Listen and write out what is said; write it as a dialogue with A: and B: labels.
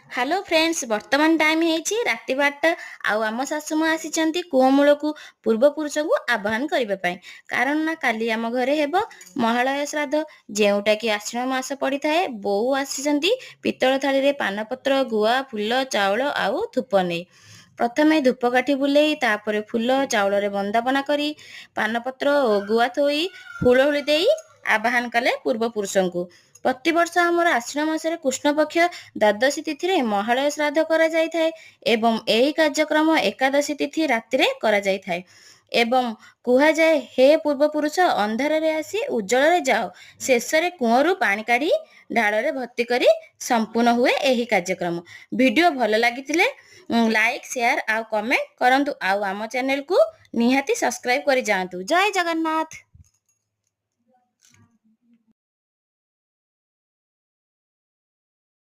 A: Hello friends, ବର୍ତ୍ତମାନ time ହେଇଛି ରାତି 12ଟା ଆଉ ଆମ ଶାଶୁ ମା ଆସିଛନ୍ତି କୂଅମୂଳକୁ ପୂର୍ବପୁରୁଷଙ୍କୁ ଆବାହନ କରିବା ପାଇଁ। କାରଣ ନା କାଲି ଆମ ଘରେ ହେବ ମହାଳୟ ଶ୍ରାଦ୍ଧ, ଯେଉଁଟାକି ଆଶ୍ୱିନ ମାସ ପଡ଼ିଥାଏ। ବୋଉ ଆସିଛନ୍ତି ପିତ୍ତଳ ଥାଳିରେ ପାନପତ୍ର, ଗୁଆ, ଫୁଲ, ଚାଉଳ ଆଉ ଧୂପ ନେଇ। ପ୍ରଥମେ ଧୂପକାଠି ବୁଲେଇ, ତାପରେ ଫୁଲ ଚାଉଳରେ ବନ୍ଦାପନା କରି, ପାନପତ୍ର ଓ ଗୁଆ ଥୋଇ, ହୁଳହୁଳି ଦେଇ ଆବାହନ କଲେ ପୂର୍ବପୁରୁଷଙ୍କୁ। ପ୍ରତିବର୍ଷ ଆମର ଆଶ୍ୱିନ ମାସରେ କୃଷ୍ଣପକ୍ଷ ଦ୍ୱାଦଶୀ ତିଥିରେ ମହାଳୟ ଶ୍ରାଦ୍ଧ କରାଯାଇଥାଏ ଏବଂ ଏହି କାର୍ଯ୍ୟକ୍ରମ ଏକାଦଶୀ ତିଥି ରାତିରେ କରାଯାଇଥାଏ। ଏବଂ କୁହାଯାଏ, ହେ ପୂର୍ବପୁରୁଷ, ଅନ୍ଧାରରେ ଆସି ଉଜ୍ଜଳରେ ଯାଅ। ଶେଷରେ କୂଅରୁ ପାଣି କାଢ଼ି ଢାଳରେ ଭର୍ତ୍ତି କରି ସମ୍ପୂର୍ଣ୍ଣ ହୁଏ ଏହି କାର୍ଯ୍ୟକ୍ରମ। ଭିଡ଼ିଓ ଭଲ ଲାଗିଥିଲେ ଲାଇକ୍, ସେୟାର ଆଉ କମେଣ୍ଟ କରନ୍ତୁ ଆଉ ଆମ ଚ୍ୟାନେଲକୁ ନିହାତି ସବସ୍କ୍ରାଇବ୍ କରି ଯାଆନ୍ତୁ। ଜୟ ଜଗନ୍ନାଥ।